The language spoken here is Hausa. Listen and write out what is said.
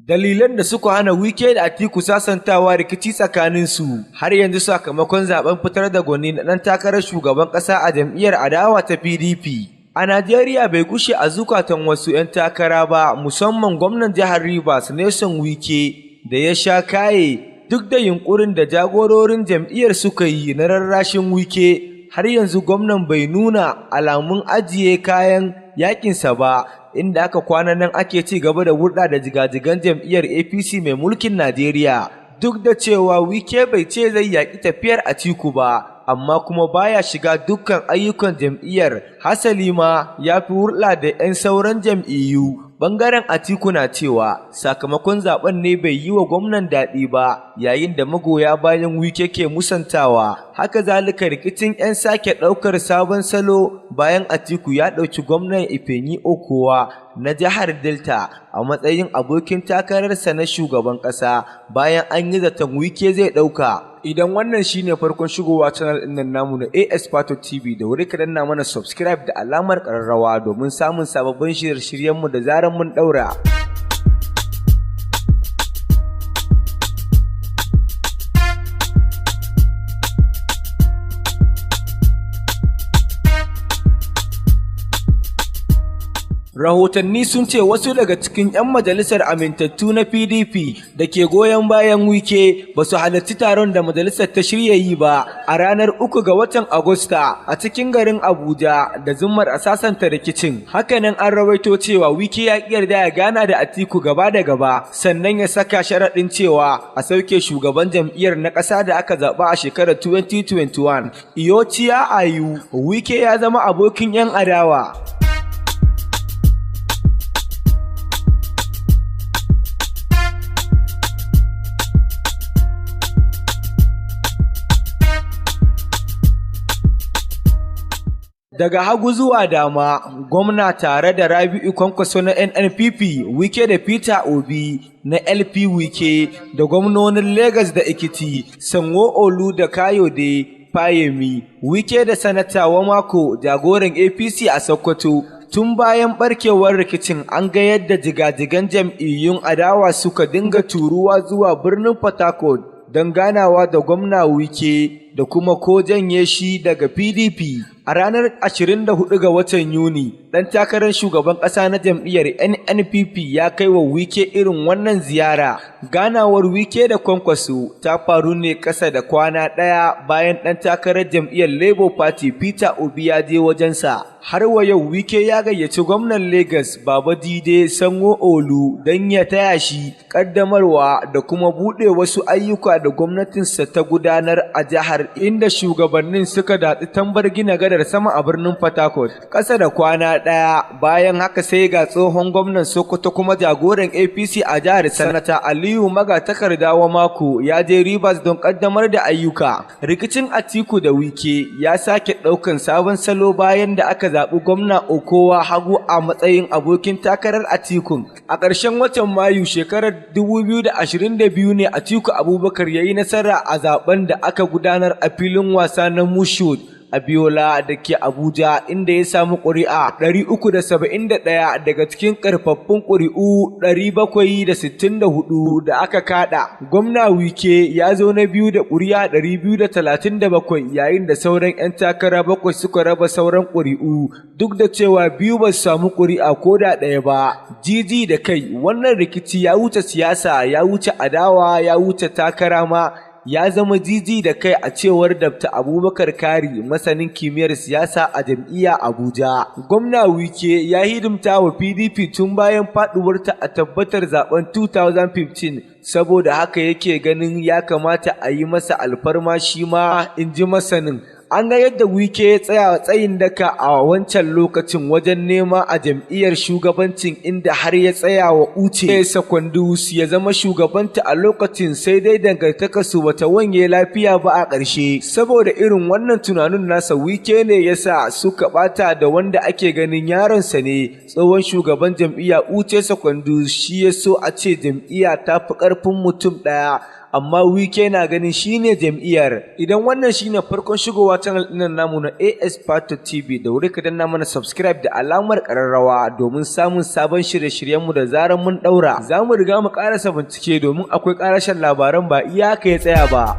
Dalilan da suka hana Wike da Atiku sasantawa rikici tsakaninsu har yanzu sakamakon zaben fitar da gwani na ɗan takarar shugaban ƙasa a jam'iyyar adawa ta PDP a Najeriya bai gushe a zukatan wasu 'yan takara ba, musamman gwamnan jihar Rivers Nyesom Wike da ya sha kaye. Duk da yunƙurin da jagororin jam'iyyar suka yi na rarrashin Wike, har yanzu gwamnan bai nuna alamun ajiye kayan yakinsa ba, inda aka kwana nan ake ci gaba da hulɗa da jigajigan jam'iyyar APC mai mulkin Najeriya. Duk da cewa Wike bai ce zai yaƙi tafiyar Atiku ba, amma kuma baya shiga dukkan ayyukan jam'iyyar, hasali ma ya fi hulɗa da 'yan sauran jam'iyyu. Bangaren Atiku na cewa sakamakon zaben ne bai yi wa gwamnan daɗi ba, yayin da magoya bayan Wike ke musantawa. Haka zalika, rikicin 'yan sake ɗaukar sabon salo bayan Atiku ya ɗauki gwamnan Ifeanyi Okowa na jihar Delta a matsayin abokin takararsa na shugaban ƙasa, bayan an yi zaton Wike zai ɗauka. Idan wannan shine farkon shigowa channel ɗin nan namu na AS Pato TV, da wuri ka danna mana subscribe da alamar ƙararrawa domin samun sababbin shirye-shiryenmu da zarar mun ɗaura. Rahotanni sun ce wasu daga cikin 'yan majalisar amintattu na PDP da ke goyon bayan Wike ba su halarci taron da majalisar ta shirya yi ba a ranar 3 ga watan Agusta a cikin garin Abuja da zummar a sasanta rikicin. Hakanan an rawaito cewa Wike ya ƙi yarda ya gana da Atiku gaba da gaba, sannan ya saka sharaɗin cewa a sauke shugaban jam'iyyar na ƙasa da aka zaɓa a shekarar 2021, Iyorchia Ayu. Wike ya zama abokin 'yan adawa. Daga hagu zuwa dama, gwamna tare da Rabi'u Kwankwaso na NNPP, Wike da Peter Obi na LP, Wike da gwamnonin Legas da Ekiti, Sanwo-Olu da Kayode Fayemi, Wike da Sanata Wamako, jagoran APC a Sokoto. Tun bayan barkewar rikicin, an ga yadda jigajigan jam'iyyun adawa suka dinga turuwa zuwa birnin Port Harcourt don ganawa da gwamna Wike da kuma ko janye shi daga PDP. A ranar 24 ga watan Yuni, ɗan takarar shugaban ƙasa na jam'iyyar NNPP ya kai wa Wike irin wannan ziyara. Ganawar Wike da Kwankwaso ta faru ne ƙasa da kwana ɗaya bayan ɗan takarar jam'iyyar Labour Party Peter Obi ya je wajensa. Har wa yau, Wike ya gayyaci gwamnan Lagos Babajide Sanwo-Olu don ya taya shi ƙaddamarwa da kuma buɗe wasu ayyuka da gwamnatinsa ta gudanar a jihar, inda shugabannin suka datsi tambar gina gadar sama a birnin Port Harcourt. Ƙasa da kwana ɗaya bayan haka, sai ga tsohon gwamnan Sokoto kuma jagoran APC a jihar, Sanata Aliyu Magatakarda Wamakko, ya je Rivers don ƙaddamar da ayyuka. Rikicin Atiku da Wike ya sake ɗaukan sabon salo bayan da aka zaɓi gwamna Okowa, hagu, a matsayin abokin takarar Atikun. A ƙarshen watan Mayu shekarar 2022 ne Atiku Abubakar ya yi nasara a zaben da aka gudanar a filin wasa na Moshood Abiola da ke Abuja, inda ya samu ƙuri'a 371 daga cikin ƙarfaffun ƙuri'u 764 da aka kada. Gwamna Wike ya zo na biyu da ƙuri'a 237, yayin da sauran 'yan takara bakwai suka raba sauran ƙuri'u, duk da cewa biyu ba su samu ƙuri'a ko da ɗaya ba. Jiji da kai, wannan rikici ya wuce siyasa, ya wuce adawa, ya wuce takara ma. Ya zama jiji da kai, a cewar Dr. Abubakar Kari, masanin kimiyyar siyasa a jam'iyya Abuja. Gwamna Wike ya hidimta wa PDP tun bayan faduwarta a tabbatar zaben 2015, saboda haka yake ganin ya kamata a yi masa alfarma shi ma, in ji masanin. An ga yadda Wike ya tsaya tsayin daka a wancan lokacin wajen nema a jam'iyyar shugabancin, inda har ya tsaya wa Uche Secondus ya zama shugabanta a lokacin, sai dai dangantakarsu bata wanye lafiya ba a ƙarshe. Saboda irin wannan tunanin nasa Wike ne ya sa suka ɓata da wanda ake ganin yaronsa ne, tsohon shugaban jam'iyya Uche Secondus. Shi ya so a ce jam'iyya ta fi ƙarfin mutum ɗaya. Amma Wike na ganin shine jam'iyyar. Idan wannan shine farkon shigowa channel ɗin namu na AS Pato TV, da wuri ka danna mana subscribe da alamar ƙararrawa domin samun sabon shirye-shiryenmu da zarar mun ɗaura. Za mu riga mu ƙarasa bincike domin akwai ƙarashin labaran, ba iyaka ya tsaya ba.